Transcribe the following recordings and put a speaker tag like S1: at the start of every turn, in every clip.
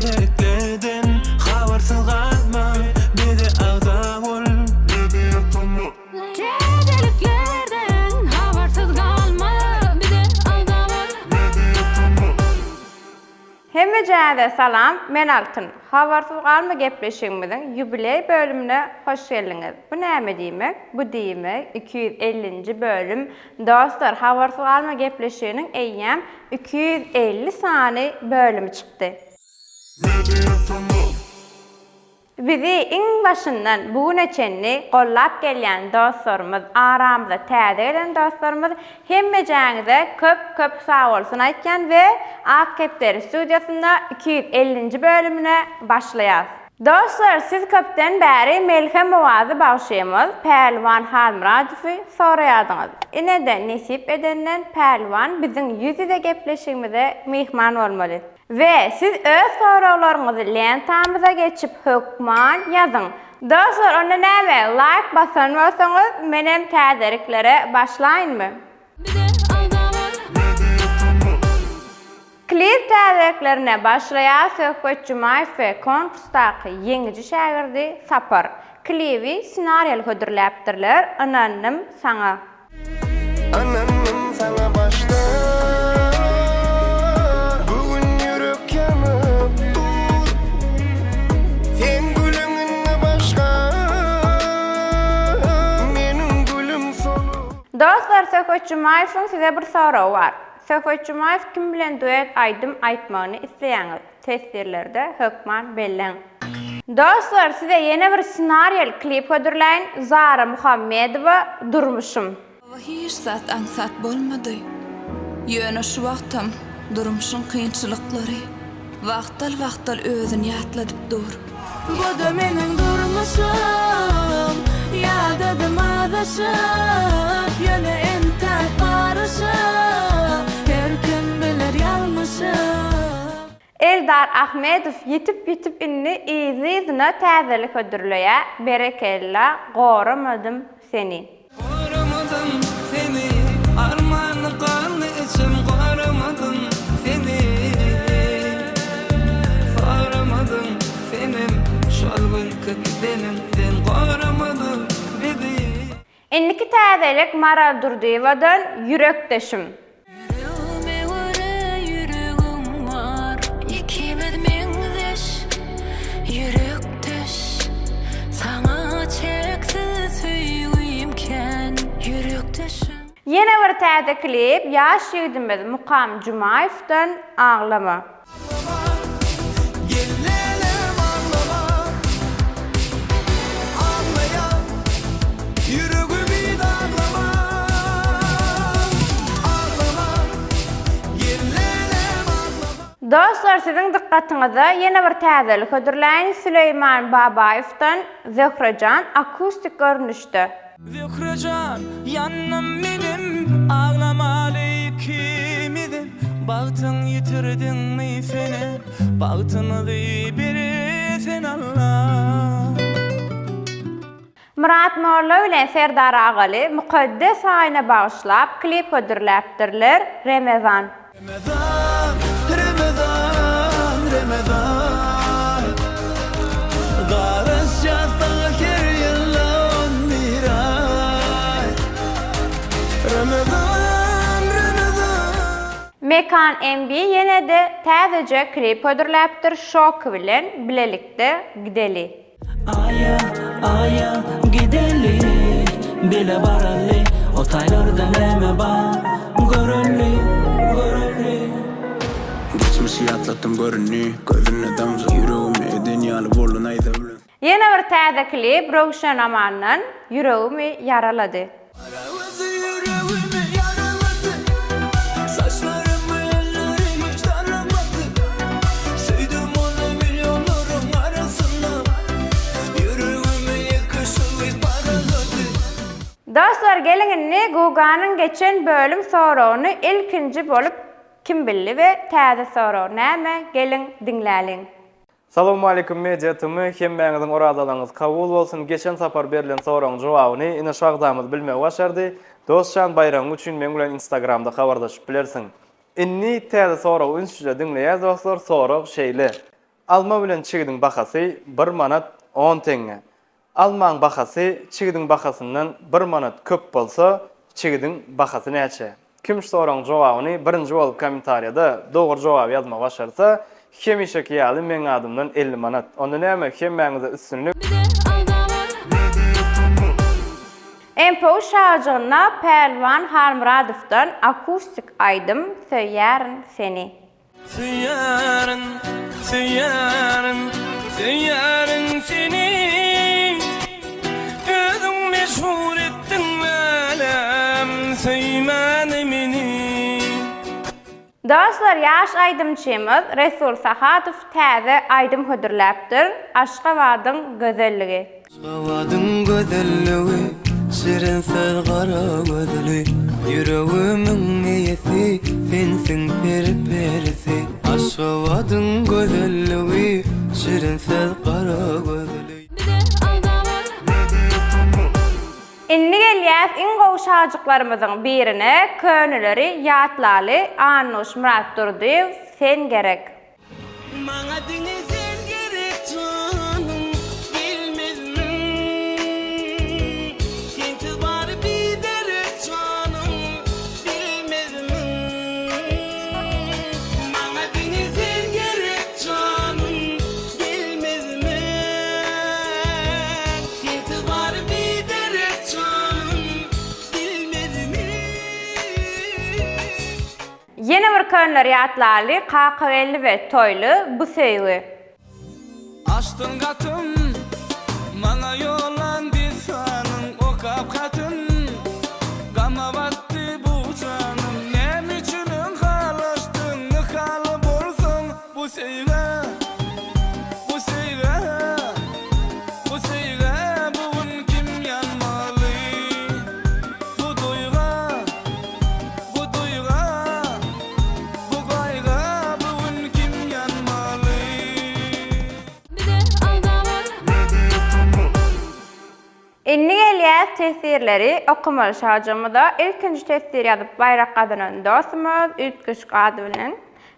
S1: Täzeliklerden habarsyz galma bize agza bol.
S2: Täzeliklerden habarsyz galma bize agza bol.
S3: Hemmejäňize salam, men Altyn. Habarsyz galma gepleşigimiziň ýubileý bölümine hoş geldiňiz. Bu näme diýmek? Bu diýmek 250-nji bölüm. Dostlar, Habarsyz galma gepleşiginiň eýýäm 250 sany bölümi çykdy. Bizi iň başyndan bu güne çenli gollap gelýän dostlarymyz, aramyza täze gelen dostlarymyz hemmejäňize köp köp sagbolsun aýtýan we Ak kepderi studiýasynda 250-nji bölümine başlaýas. Dostlar siz köpden bäri Melhem owazy bagşymyz Pälwan Halmyradowy soraýardyňyz. Ine-de nesip edenden Pälwan biziň ýüz-ýüze gepleşigimize myhman bolmaly. We siz öz soraglaryňyzy lentamyza geçip hökman ýazyň. Dostlar onda näme laýk basan bolsaňyz menem täzeliklere başlaýynmy? Klip täzeliklerine başlaýar Söhbet Jumaýew we konkursdaky ýeňiji şägirdi Sapar. Klibi ssenariýaly hödürläpdirler Ynandym saňa.
S1: Ynandym saňa başda Bu gün ýürek ýanyp dur Seň gülüň indi başga Meniň gülüm solup.
S3: Dostlar Söhbet Jumaýewiň size bir soragy bar. Söhbet Jumaýew kim bilen duet aýdym aýtmagyny isleýäňiz? Teswirlerde hökman belläň. Dostlar size ýene bir ssenariýaly klip hödürläýin Zara Muhammedowa Durmuşym.
S4: Hiç zat aňsat bolmady. Ýöne şu wagtam durmuşyň kynçylyklary wagtal-wagtal özüni ýatladyp dur.
S2: Bu-da meniň durmuşym, Ýadadym azaşyp, Ýöne entäk garyşyp, Her kim biler ýalňyşyp.
S3: Eldar Ahmedow ýitip-ýitip indi yzly-yzyna täzelik hödürleýär, berekella, goramadym seni.
S1: Goramadym seni, armanly ganly içim goramadym seni. Soramadym senem şol günki gideniňden goramadym bizi.
S3: Indiki täzelik Maral Durdyýewadan Ýürekdeşim.
S2: Ýüregime görä ýüregiň bar, Ikimiz meňzeş ýürekdeş. Saňa çäksiz söýgim kän, ýürekdeşim.
S3: Ýene bir täze klip ýaş ýigidimiz Mukam Jumaýewden Aglama. Dostlar siziň dykgatyňyza ýene bir täzelik hödürläýin Süleýman Babaýewden Zöhrejan akustik görnüşde.
S1: Zöhrejan, ýandym menem, aglamaly ikimizem, Bagtyň ýitirdiňmi senem, bagtymyzy beresen Alla.
S3: Myrat molla bilen Serdar Agaly mukaddes aýyna bagyşlap klip hödürläpdirler, Remezan.
S1: Remezan, Remezan, Remezan Garaşýas saňa her ýylda on bir aý Remezan, Remezan.
S3: Mekan MB ýene-de täzeje klip hödürläpdir Şoki bilen bilelikde gideli.
S1: Aýa, aýa, gideli, bile baraly, O taýlarda näme bar, göreli, göreli.
S5: Geçmişi ýatlatdym göründi, gözünde damja, Ýüregimi eden ýaly boldy naýza bilen.
S3: Ýene bir täze klip Röwşen Amandan Ýüregimi ýaralady.
S1: Gara gözi ýüregimi ýaralady Saçlarymy elleri hiç daramady Söýdüm ony millionlaryň arasynda Ýüregimi ýeke şu gyz paralady.
S3: Dostlar geliň indi Guganyň geçen bölüm soragyny ilkinji bolup kim bildi we täze sorag näme geliň diňläliň.
S6: Salowmalikim Media TM hemmäňiziň orazalaňyz kabul bolsun geçen sapar berlen soragyň jogabyny ine şu agzamyz bilmegi başardy Dostjan baýragyň üçin meň bilen instagramda habarlaşyp bilersiň. Indi täze soragy üns bile diňleýäs dostlar sorag şeýle. Alma bilen çigidiň bahasy bir manat on teňňe. Almaň bahasy çigidiň bahasyndan bir manat köp bolsa, çigidiň bahasy näçe? Kim şu soragyň jogabyny birinji bolup kommentariýada dogry jogaby ýazmagy başarsa, hemişeki ýaly meň adymdan 50 manat. Onda näme, hemmäňize üstünlik!
S3: MPU şajygynda Pälwan Halmyradowdan akustik aýdym Söýýärin seni.
S1: Söýýärin, söýýärin, söýýärin seni Özüň meşhur etdiň älem söýmäni meni.
S3: Dostlar ýaş aýdymçymyz Resul Sahadow täze aýdym hödürläpdir Aşgabadyň gözelligi.
S1: Aşgabadyň gözelligi, şirin söz gara gözli, Ýüregimiň eýesi, sensiň peri-perisi. Aşgabadyň gözelligi, şirin söz gara gözli.
S3: Indi gelýäs iň gowy şajyklarymyzyň birine, köneleri ýatlaly, Annuş Myratdurdyýew, Sen gerek.
S1: Maňa diňe sen gerek janym gelmezmiň Sensiz bary biderek janym bilmezmiň Maňa diňe sen gerek janym gelmezmiň Sensiz bary biderek janym bilmezmiň.
S3: Ýene bir könleri ýatlaly Kakabelli we Toýly bu söýgi.
S1: Açdyň gatyn, maňa ýollan dessanyň okap hatyn, Gama batdy bu janym, näme üçin halaşdyň, nyhaly bolsaň bu söýgä, bu söýgä, bu söýgä bu gün kim ýanmaly, bu duýga. Bu duýga, bu gaýga bu gün kim ýanmaly?
S3: Indi gelýäs teswirleri okamaly şajygymyza. Ilkinji teswir ýazyp baýrak gazanan dostumyz üýtgeşik ady bilen.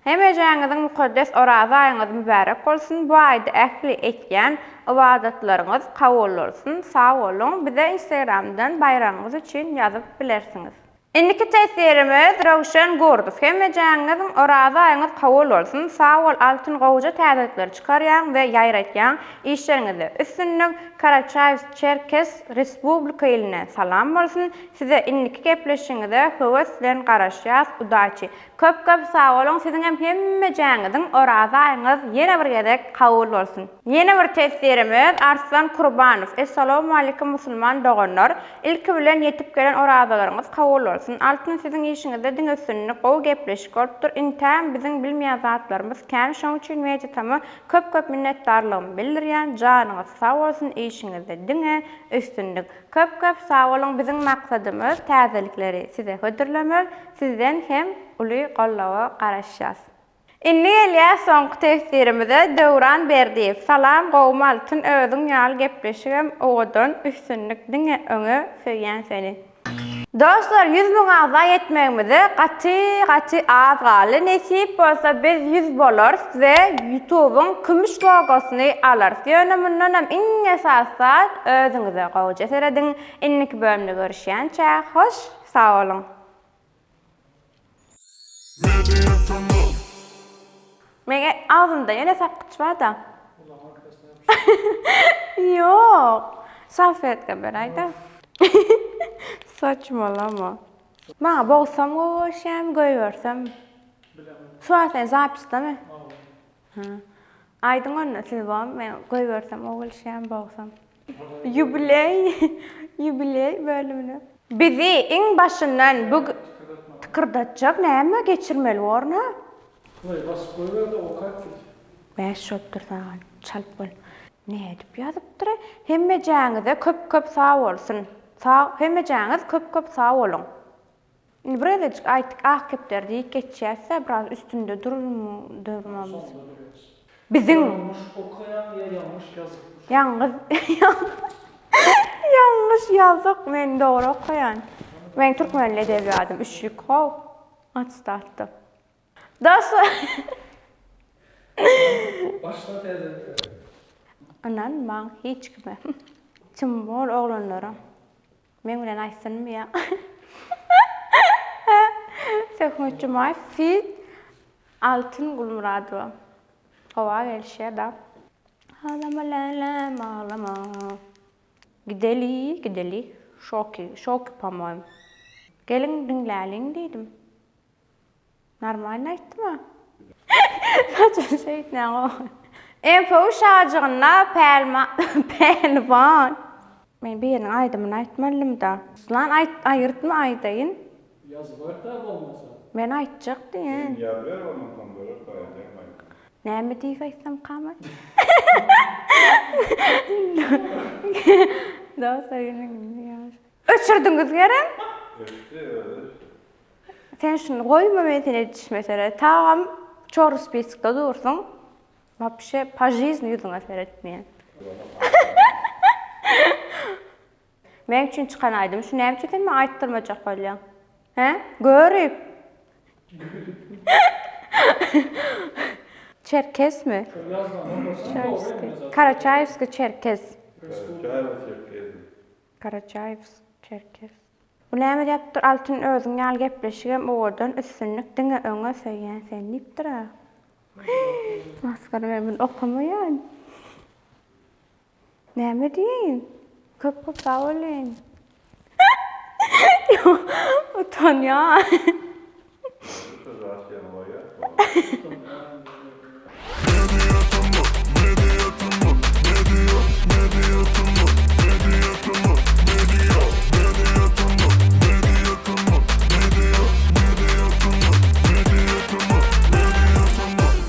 S3: Hemejäňiziň mukaddes Oraza aýyňyz mübärek bolsun bu aýda ähli etýän ybadatlaryňyz kabul bolsun sag boluň bize instagramdan baýragyňyz üçin ýazyp bilersiňiz. Indiki teswirimiz Röwşen Gurdow hemmejäňiziň Oraza aýyňyz kabul bolsun sag bol Altyn gowuja täzelikleri çykarýaň we ýaýratýaň işleriňizde üstünlik Karaçaýewsk Çerkes Respublika ilinden salam bolsun size indiki gepleşigiňize höwes bilen garaşýas udaçi Köp köp sag boluň siziňem hemmejäňiziň Oraza aýyňyz ýene bir gezek kabul bolsun. Ýene bir teswirimiz Arslan Kurbanow Essalawmalikim musulman doganlar ilki bilen ýetip gelen orazalaryňyz kabul bolsun Altyn siziň işiňizde diňe üstünlik gowy gepleşik bolupdyr intägem biziň bilmeýän zatlarymyz kän şoň üçin Mediatama köp köp minnetdarlygymy bildirýän janyňyz sag bolsun işiňizde diňe üstünlik Köp köp sag boluň biziň maksadymyz täzelikleri size hödürlemek sizden hem uly goldawa garaşýas. Indi gelýäs soňky teswirimize Döwran Berdiýew salam gowmy Altyn özüň ýaly gepleşigem owadan üstünlik diňe öňe söýýän seni. Dostlar 100 müň agza ýetmegimize gaty gaty az galdy nesip bolsa biz 100 bolarys we ýutubyň kümüş logosyny alarys ýöne mundanam iň esasy zat özüňize gowja serediň indiki bölümde görüşýänçä hoş sag boluň. Meň agzymda ýene sakgyç barda. Ýok. Salfetka beräýdä. Saçmalama. Maňa bogsam gowy görüşýämi, goýbersem? Şu wagt sen zapisdami? Aýdyň onda siz bom, men goýbersem gowy görüşýämi, bogsam. Ýubileý, ýubileý bölümine. Bizi iň başyndan bu tykyrdatjak näme geçirmeli borna.
S7: Play basyp goýber-de okap git.
S3: Bäş bolupdyr sagat. Çalt bol. Nädip ýazypdyr? Hemmejäňize köp köp sag bolsun. Sag hemmejäňiz köp köp sag boluň. Indi bir gezejik aýtdyk ak kepderi diýip geçýäs-de biraz üstünde durmamyz. Biziň.
S7: Ýalňyş okaýaň ýa ýalňyş ýazyk.
S3: Ýalňyz ýalňyş ýazyk men dogry okaýan. Meň türkmen dili edebiýadym üçlük how. Atstatda. Dos.
S7: Başdan täzelik.
S3: Ynanmaň hiç kime. Tim bol oglanlara. Meň bilen aýtsynmy ýa? Söhbet Jumaýew feat. Altyn Gulmyradowa. Gowa gelişýär da. Aglama lälem aglama. Gideli gideli şoki şoki pomoýem. Geliň diňläliň diýdim. Normalny aýtdym-a. Saçyny şeýtmäň gowy. MPU şajygynda pälma pälwan. Men biriniň aýdymyny aýtmalydym-da. Lan aýt aýyrtma aýdaýyn.
S7: Ýazyp aýt-da bolmasa.
S3: Men aýtjak diýen.
S8: Sen ýazyber ondan soň göreris aýdýaňmy aýtmaňmy.
S3: Näme diýip aýtsamkam aý. Dostlar ýene Öçürdiňiz gerek?
S8: Öçdi özi öçdi.
S3: Sen şuny goýma men seni edişmesere. Tagam çorny spiskda dursuň. Wapşe po жизни ýüzüňe seretmeýän. Meň üçin çykan aýdym şu näme üçin sen maňa aýtdyrmajak bolýaň? Hä? Görip. Çerkesmi? Karaçaýewskiý çerkes.
S8: Karaçaýew çerkezi.
S3: Karaçaýewsk çerkes. Bu näme diýipdir Altyn özüň ýaly gepleşigem owadan üstünlik diňe öňe söýýän seni diýipdir a. Masgara men muny okamaýan. Näme diýeýin? Köp köp sag bolyň. Utanýan.